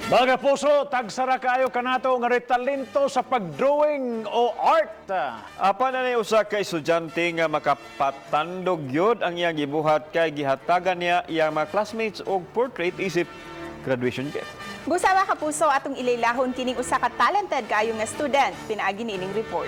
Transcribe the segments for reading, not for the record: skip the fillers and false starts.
Mga puso, tagsara kaayo kanato nga rin talento sa pagdrawing o art. Apan na usa ka estudyante nga makapatandog gyud ang iyang gibuhat kay gihatagan niya iyang mga classmates og portrait isip graduation gift. Busa, mga kapuso, atong ilaylahon kining usa ka talented kaayo nga student pinaagi niining report.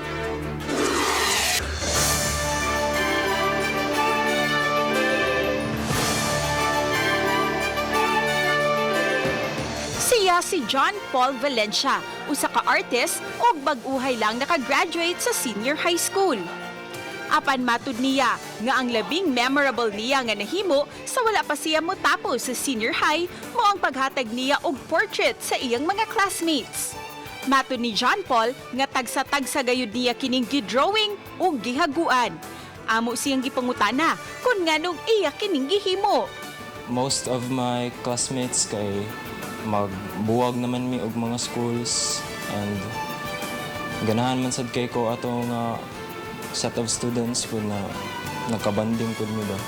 Siya si John Paul Valencia, usa ka artist ug bag-uhay lang nakagraduate sa senior high school. Apan matud niya nga ang labing memorable niya nga nahimo sa wala pa siya motapos sa senior high mo ang paghatag niya og portrait sa iyang mga classmates. Matud ni John Paul nga tagsa-tagsa gayud niya kining gidrawing ug gihaguan. Amo siyang gipangutana kung nganong iya kining gihimo. Most of my classmates kay magbuwag naman mi og mga schools and ganahan man sad kay ko ato nga set of students pud na nagkabanding pud mi ba.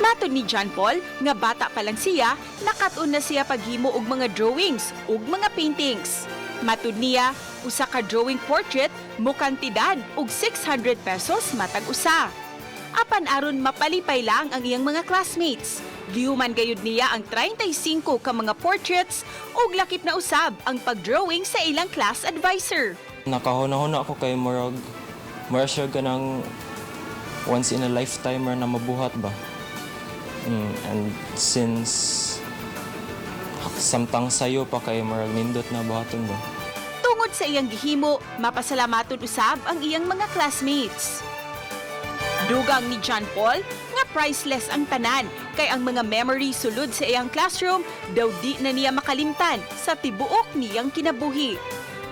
Matod ni John Paul nga bata pa lang siya, nakat-on na siya paghimo og mga drawings ug mga paintings. Matud niya, usa ka drawing portrait mo kantidad og 600 pesos matag usa. Apan aron mapalipay lang ang iyang mga classmates, gihuman gayud niya ang 35 ka mga portraits ug lakip na usab ang pagdrawing sa ilang class advisor. Nakahuna-huna ako kay murag murag siya kanang once in a lifetime na mabuhat ba. And since samtang sayo pa kay murag nindot na buhaton ba. Tungod sa iyang gihimo, mapasalamaton usab ang iyang mga classmates. Dugang ni John Paul nga priceless ang tanan kay ang mga memory sulod sa iyang classroom daw di na niya makalimtan sa tibuok niyang kinabuhi.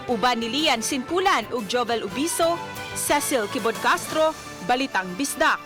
Uban ni Lian Sinkulan ug Jovel Ubiso, Cecil Kibod Castro, Balitang Bisdak.